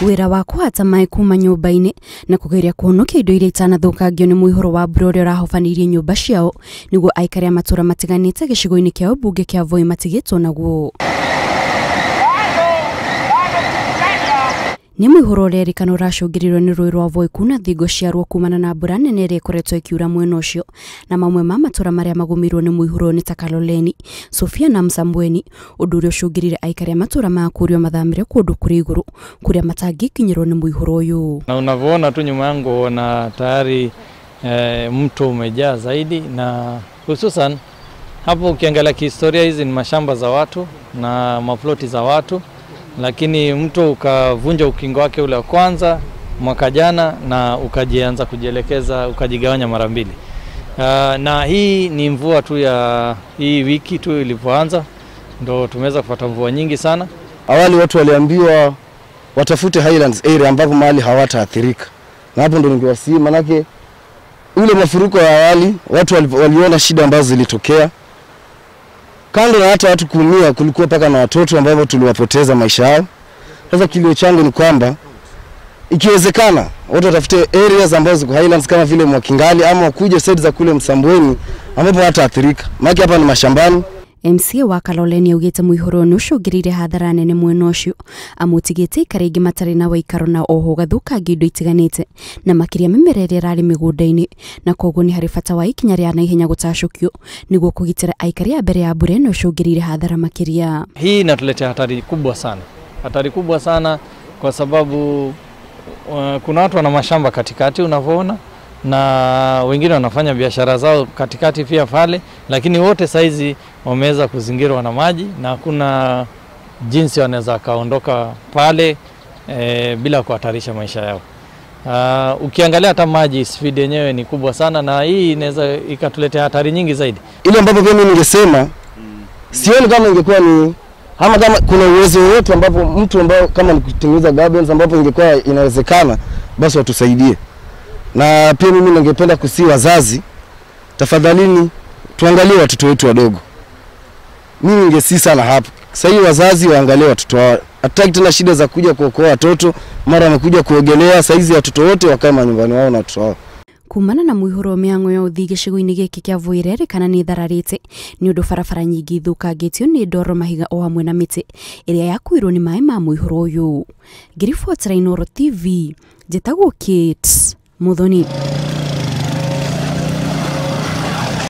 Wĩra wa kũhata maĩ kuma nyũmba-inĩ na kũgeria kũhonokia indo iria itanathũkangio nĩ mũihũro wa mbura ũrĩa ũrahobanĩirie nyũmba ciao nĩguo aikari a matũra matiganĩte gĩcigo-inĩ kĩa ũmbunge kĩa Voi matigĩtwo naguo. Nĩ mũihũro ũrerĩkana ũracũngĩrĩirio nĩ rũĩ rwa Voi kuna thingo ciaruo kumana na mbura nene ĩrĩa ĩkoretwo ĩkiura mwena ũcio, na mamwe ma matũra marĩa magũmĩirwo nĩ mũihũro nĩ ta Kaloleni, Sofia na Msambweni, ũndũ ũrĩa ũcũngĩrĩire aikari a matũra maya kũũrio mathamĩre kũndũ kũrĩ igũrũ kũrĩa matangĩkinyĩrwo nĩ mũihũro ũyũ. Na unavyoona tu nyuma yangu na tayari mto umejaa zaidi, na hususan hapo ukiangalia kihistoria hizi ni mashamba za watu na maploti za watu, lakini mto ukavunja ukingo wake ule wa kwanza mwaka jana na ukajianza kujielekeza, ukajigawanya mara mbili. Na hii ni mvua tu ya hii wiki tu ilipoanza ndo tumeweza kupata mvua nyingi sana. Awali watu waliambiwa watafute Highlands area ambapo mahali hawataathirika, na hapo ndo ningewasihi, manake ule mafuriko ya awali watu waliona shida ambazo zilitokea. Kando na hata watu kuumia, kulikuwa paka na watoto ambao tuliwapoteza maisha yao. Sasa kilio changu ni kwamba ikiwezekana watu watafute areas ambazo ziko Highlands kama vile Mwakingali ama wakuje side za kule Msambweni ambapo hataathirika. Maana hapa ni mashambani. MCA wa Kaloleni augĩte mũihũro nĩ ũcũngĩrĩire hathara nene mwena ũcio, amũtigĩte aikari aingĩ matarĩ na waikaro na oho ũgathũkangia indo itiganĩte na makĩria mĩmera ĩrĩa ĩrarĩ mĩgũnda-inĩ, na koguo nĩ harĩ bata wa ikinya rĩa naihenya gũtacũkio nĩguo kũgitĩra aikari a mbere ya mbura ĩno ĩcũngĩrĩire hathara makĩria. Hii inatuletea hatari kubwa sana, hatari kubwa sana kwa sababu kuna watu wana mashamba katikati unavyoona, na wengine wanafanya biashara zao katikati pia pale, lakini wote saizi wameweza kuzingirwa na maji na hakuna jinsi wanaweza kaondoka pale bila kuhatarisha maisha yao. Ukiangalia hata maji speed yenyewe ni kubwa sana, na hii inaweza ikatuletea hatari nyingi zaidi. Ile ambapo mimi ningesema sioni kama ingekuwa ni ama kama kuna uwezo wote ambapo mtu ambao kama ni kutengeneza gardens ambapo ingekuwa inawezekana, basi watusaidie. Na pia mimi ningependa kusi wazazi, tafadhalini tuangalie watoto wetu wadogo. Mimi ningesi sana hapo. Sasa hivi wazazi waangalie watoto wao. Hatutaki tena shida za kuja kuokoa watoto, mara wamekuja kuogelea, saizi watoto wote wakae manyumbani wao na watoto wao. Kumana na mũihũro mĩhang'o ya ũthii gĩcigo-inĩ gĩkĩ kĩa Voi ĩrerĩkana nĩ ĩthararĩte nĩ ũndũ barabara nyingĩ ithũkangĩtio nĩ ndoro, mahiga o hamwe na mĩtĩ ĩrĩa yakuirwo nĩ maĩ ma mũihũro ũyũ. Ngĩribotera Inooro TV, njĩtagwo Kate Muthoni.